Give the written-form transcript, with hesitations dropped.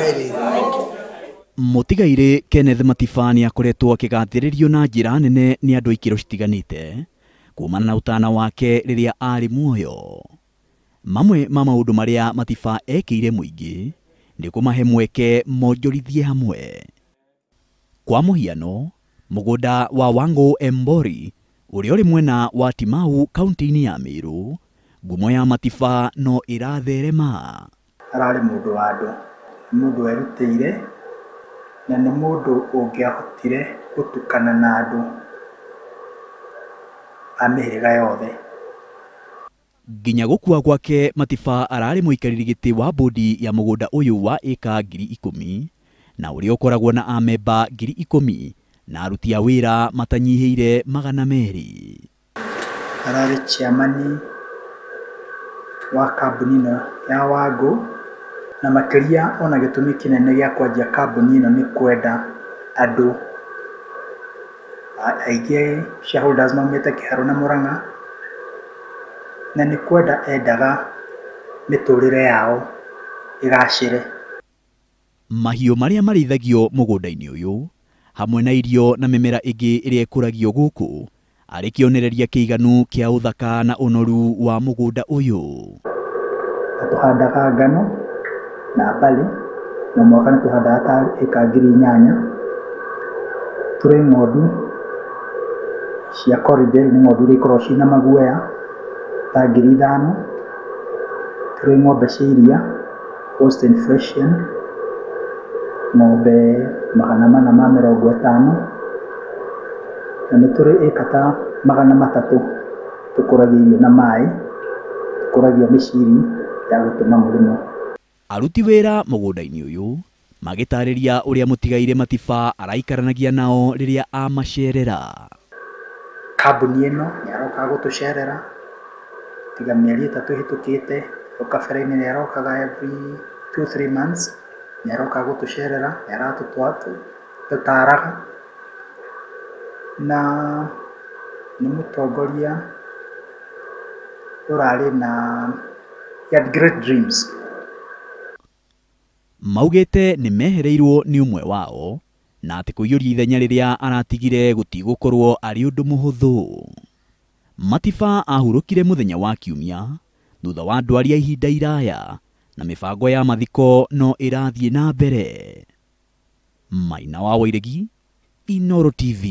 Family. Mũtigairĩ Kenneth Matiba nĩ akoretwo akĩgathĩrĩrio na njĩra nene nĩ andũ a ikĩro citiganĩte kumana na ũtana wake rĩrĩa arĩ muoyo. Mamwe ma maũndũ marĩa Matiba ekĩire mũingĩ nĩ kũmahe mweke monjorithie hamwe. Kwa mũhiano, mũgũnda wa Wango Embori ũrĩa ũrĩ mwena wa Timau kaunti-inĩ ya Meru, ngumo ya Matiba no ĩratherema. Ararĩ mũndũ wa andũ, nĩ mũndũ werutĩire na nĩ mũndũ ũngĩahotire gũtukana na andũ a mĩhĩrĩga yothe. Nginya gũkua gwake Matiba ararĩ mũikarĩri gĩtĩ wa bodi ya mũgũnda ũyũ wa ĩka 10,000 na ũrĩa ũkoragwo na amemba 10,000 na aruti a wĩra matanyihĩire 200. Ararĩ chairman wa kambuni ĩno ya Wango, na makĩria ona gĩtũmi kĩnene gĩa kwanjia kambuni ĩno nĩ kwenda andũ aingĩ shareholders maumĩte Kĩharũ na Mũrang'a, na nĩ kwenda endaga mĩtũrĩre yao ĩgacĩre. Mahiũ marĩa marĩithagio mũgũnda-inĩ ũyũ hamwe na irio na mĩmera ĩngĩ ĩrĩa ĩkũragio gũkũ arĩ kĩonereria kĩiganu kĩa ũthaka na ũnoru wa mũgũnda ũyũ. Na tũhandaga ngano na barley, na mwaka nĩ tũhandaga ta ĩka 8,000. Tũrĩ ng'ondu cia Corriedale, nĩ ng'ondu iria ikoragwo ciĩna maguoya ta 5,000. Tũrĩ ng'ombe cia iria Holstein Friesian, ng'ombe 450, na nĩ tũrĩ ĩka ta 300 tũkũragia irio na maĩ, tũkũragia mĩciri ya gũtũma mũrĩmo. Aruti wĩra mũgũnda-inĩ ũyũ magĩtarĩria ũrĩa mũtigairĩ Matiba araikaranagia nao rĩrĩa amacerera. Kambuni ĩno nĩ arokaga gũtũcerera tiga mĩeri 3 ĩhĩtũkĩte, hau kabere-inĩ nĩ arokaga every 2-3 months, nĩ arokaga gũtũcerera, nĩ aratũtaraga, na nĩ mũtongoria ũrarĩ na he had great dreams. Maugĩte nĩ mehereirwo nĩ ũmwe wao na atĩ kũiyũria ithenya rĩrĩa aratigire gũtigũkorwo arĩ ũndũ mũhũthũ. Matiba ahurũkire mũthenya wa Kiumia thutha wa ndwari ya ihinda iraya na mĩbango ya mathiko no ĩrathiĩ na mbere. Maina wa Wairegi, Inooro TV.